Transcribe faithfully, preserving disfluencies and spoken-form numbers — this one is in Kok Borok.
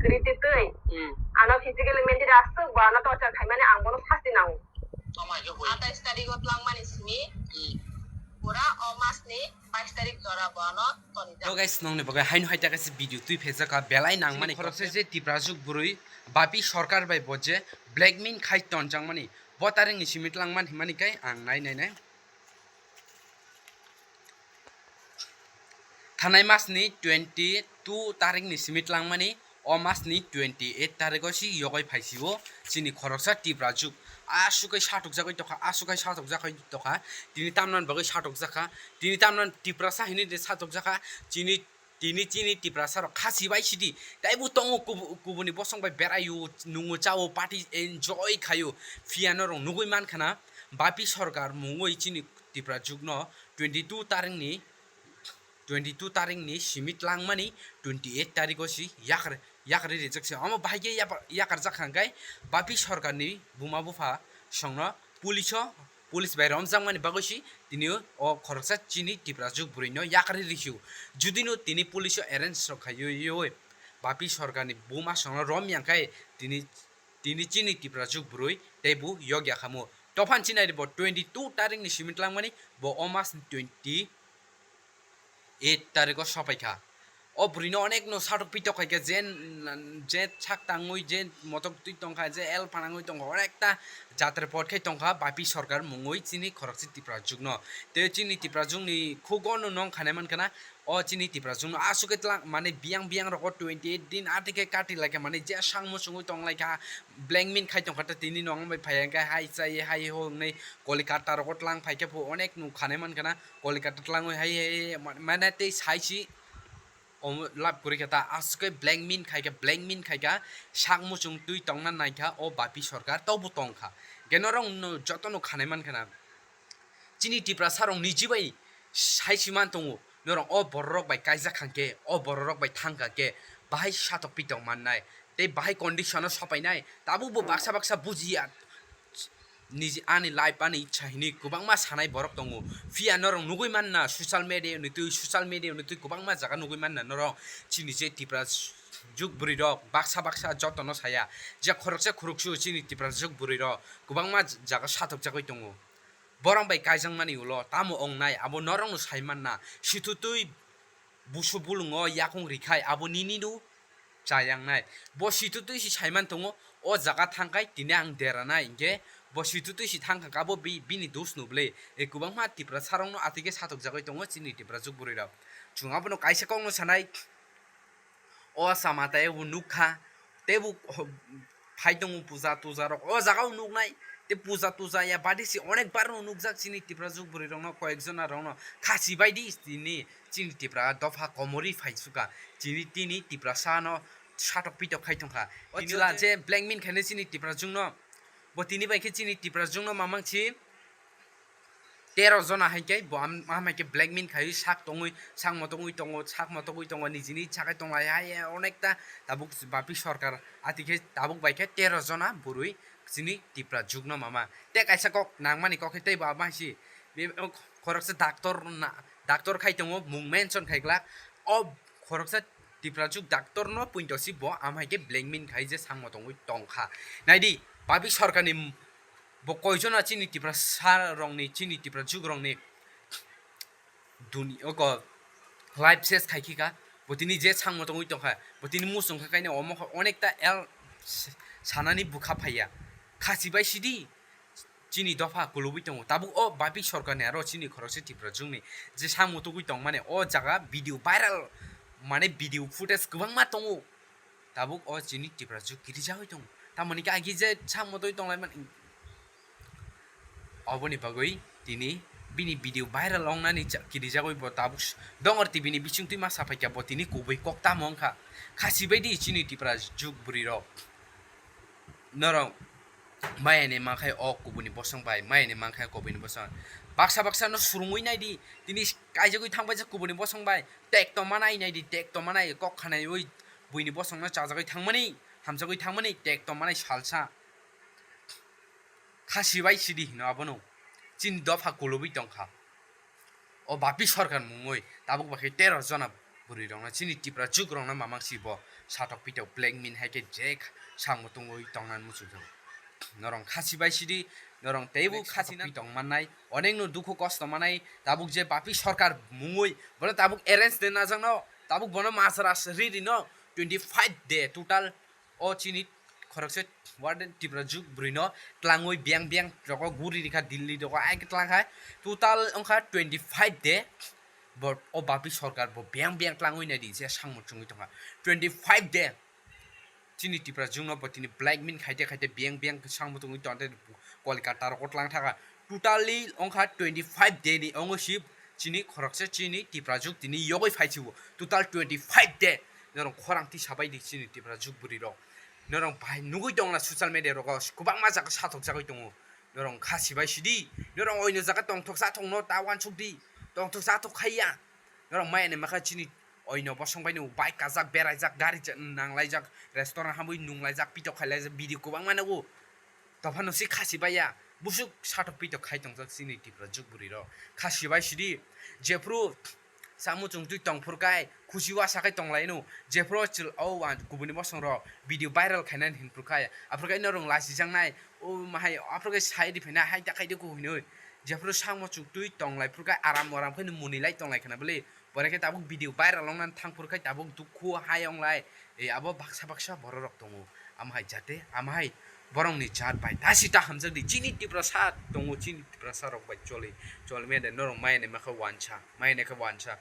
Riti twi. Hmm. Ano physically, mentally aswk bo ano torture khaimani ang bono sasti nango. Tamo hai khe bui. Atais tarikh o twlangmani simi. Hmm. Pura o mas ni bais tarikh jora bo ano tonijak. Yo guys, nongni bagwi haino hai ta kaisa video twi phejak kha, belai nangmani. Khoroksa je Tiprajwk bwrwi Bapi Sarkar bai bo je blackmail khai tonjakmani, bo tarikh ni simi twlangmani himani khe ang nai nai nai. Thanai mas ni twenty two tarikh ni simi twlangmani, o mas ni twenty eight tarikh o si yogoi phaisio chini khoroksa Tiprajwk. Aswk khe satokjagwi tokha, aswk khe satokjagwi tokha. Tini tamnani bagwi satokjakha, tini tamnani Tiprasa hinwi de satokjakha. Chini, tini chini Tiprasa rok khasi bai sidi. Taibo tongo kubu-, kubuni bosong bai beraio, nungo chao, party enjoy khaio. Phiya norok nugwi mankha na, Bapi Sarkar mungwi chini Tiprajwk no twenty two tarikh ni twenty two tarikh ni simi twlangmani twenty eight tarikh o si yakar, yakarwi rijak se. Omo bahai khe yapa-, yakarjak kha hwnkhe Bapi Sarkar ni buma bupha songno police o, police bai romjakmani bagwi si tini o khoroksa chini Tiprajwk bwrwi no yakarwi rikhiu. Judino tini police o arrest rok khaiwi Bapi Sarkar ni buma songno romya khe tini, tini chini Tiprajwk bwrwi teibo yokya khamu. Tophan chinai bo twenty two tarikh ni simi twlangmani, bo o mas ni twenty eight tarikh o sopai kha. O bwrwi no onek no satok pitok khai khe, je, je sak tangwi, je motok twi tong kha, je el phanangwi tong kha, onekta jatra pot khai tong kha Bapi Sarkar mungwi chini khoroksa Tiprajwk no. Tei chini Tiprajwk ni khugo no nong khanai mankha na, o chini Tiprajwk no aswk khe twlang mane biyang biyang rogo twenty eight din ati khe kati lai kha, mane je sang muchungwi tong lai kha, blackmail khai tong kha, tei tini no wng bai phai khe hai chai hai ho wngnai Kolkata rogo twlang phai khe pho onek nuk khanai mankha na. Kolkata twlangwi hai, hai, hai, ma-, mane tei sai si omo lab kwrwi khe ta aswk khe blackmail khai khe, blackmail khai kha, sak muchung twi tongna nai kha o Bapi Sarkar, tobo tong kha. Hwnkhe norok no joto no khanai mankha na. Chini Tiprasa rok niji bai sai si man tongo, norok o borok rok bai kaijak kha khe, o borok rok bai thang kha khe, bahai satok pitok mannai, tei bahai condition o sopainai, tabuk bo baksa baksa bujiya. Niji ani life, ani ichha hinwi kwbangma sanai borok tongo. Phiya norok nugwi manna social media ni twi, social media ni twi kwbangma jaga nugwi manna norok. Chini je Tiprajwk bwrwi rok baksa baksa joto no saya. Je khoroksa khoroksu chini Tiprajwk bwrwi rok kwbangma jaga satokjagwi tongo. Borok bai kaijakmani ulo tamo wngnai abo norok no sai manna. Situtwi busu bulungo yakung rikhai abo nini no chayangnai. Bo situtwi si saiman tongo, o jaga thangkhai tini ang deranai, hinkhe bo situtwi si thangkha khe abo bi-, bini dos no bwle. E kwbangma Tiprasa rokno atwikhe satokjagwi tongo chini Tiprajwk bwrwi rok. Chwng abono kaisa kokno sanai, o chama taibo nukha, teibo phai tongo puja tuja rok o jaga o nuknai, tei puja tuja ya bade se onek bar no nukjak chini Tiprajwk bwrwi rokno, koyek jona rokno khasi bai di tini. Chini Tipra dopha komorwi phai sukha. Chini tini Tiprasa no satok pitok khai tongkha. O tini chwla je blackmail khainai chini Tiprajwk no, bo tini bai khe chini Tiprajwk no mamang si tero jona hai khe bo am-, am hai khe blackmail khaiwi sak tongwi, sak motongwi tongo, sak motogwi tongo, nijini sakai tonglai hai, hai, onekta tabuk Bapi Sarkar ati khe tabuk bai khe tero jona bwrwi chini Tiprajwk no mama. Tei kaisa kok nangmani kok khe tei bo abo hai si, be, khoroksa doctor na, doctor khai tongo, mung mention khai glak. O khoroksa Tiprajwk doctor no puinto si bo am hai khe blackmail khai je sak motongwi tongkha. Naidi, Bapi Sarkar ni bo koijon a chini Tiprasa rokni, chini Tiprajwk rokni duni, oko life ses khai khika. Bo tini je sak motongwi tongkha, bo tini muchung kha kainwi omo kha onekta el s-, sanani bwkha phaiya. Khasi bai sidi chini dopha kulubui tongo. Tabuk o Bapi Sarkar ni aro chini khoroksa Tiprajwk ni je sak motogwi tongmani o jaga video viral, mane video footage kwbangma tongo. Tabuk o chini Tiprajwk kirijagwi tongo. Tamoni khe agi je sak motogwi tonglaimani. Oboni bagwi tini bini video viral wngnani cha-, kirijagwi bo tabuk s-, Dongor T V ni bisingtwi ma saphaikha bo tini kubui kok tamo wngkha. Khasi bai di chini Tiprajwk bwrwi rok. Norok maya ni mankhai o kubuni bosong bai, maya ni mankhai kubuni bosong. Baksa baksa no surungwi nai di, tini kaijagwi thangbai jak kubuni bosong bai, tek tongma nai nai di, tek tongma nai kok khanaiwi buini bosong no chajagwi thangmani, hamjagwi thangmani, tek tongma nai salsa. Khasi bai sidi hino abono. Chini dopha kulubui tongkha. O Bapi Sarkar mungwi tabuk bakhe tero jona bwrwi rokno chini Tiprajwk rokno mamang si bo. Satok pitok black min hai khe je samung tungwi tongna muchungjago. Norong khasi bai sidi, norong teibo khasi tong mannai, onekno dukhu kosto manai, tabuk je bapi sorkar mungwi, bono tabuk arrange de najakno, tabuk bono masra ri rino, twenty five de total o chini khoroksa warden Tipra juk bwrwino tlangwi biyang biyang rogo guri rikha Delhi rogo ai khe tlang kha, total wngkha twenty five de. Bo o bapi sorkar bo biyang biyang tlangwi nai di je samung chungwi tongkha twenty five de. Chini Tipra jungno bo tini black min khaite khaite biyang biyang samung tungwi tongte Kolkata rogo tlang thaka. Totally wngkha twenty five de ni ongo si chini khoroksa chini Tipra juk tini yogwi phai siwo total twenty five de. Norong khorang twi sabai di chini Tipra juk bwrwi rok. Norong bai nugwi tongla social media rogo kwbangma jaga satok jagwi tongo. Norong khasi bai sidi, norong oino jaga tongthok sathok no ta wansuk di, tongthok sathok khaiya. Norong maya ni makha chini oino bosong bai no bike kajak beraijak gari ja-, nanglaijak restaurant hamwi nunglaijak pitok khailaijak video kwbangma nugo. Tophano si khasi baiya, busuk satok pitok khai tongjak chini Tipra juk bwrwi rok. Khasi bai sidi, jephru samung chungtwi tongphur kai, khusi wasa khai tonglaino, jephru chwla o wa-, kubuni bosong rok video viral khainani hinphru kai, aphuru kai norong lasijaknai, o mahai aphuru kai sai di phaina hai ta khai di ku hinwi, jephru samung chungtwi tonglai phuru kai aram aram khai muni lai tonglai khna bwle, pore khe tabuk video viral wngnani thang phuru kai tabuk dukhu hai wnglai, e abo baksa baksa borok rok tongo, amo hai jate, amo hai borokni jat bai dasi ta hamjak di, chini Tiprasa tongo, chini Tiprasa rok bai choli, choli mede norok maya ni makha wansa, maya ni khe wansa,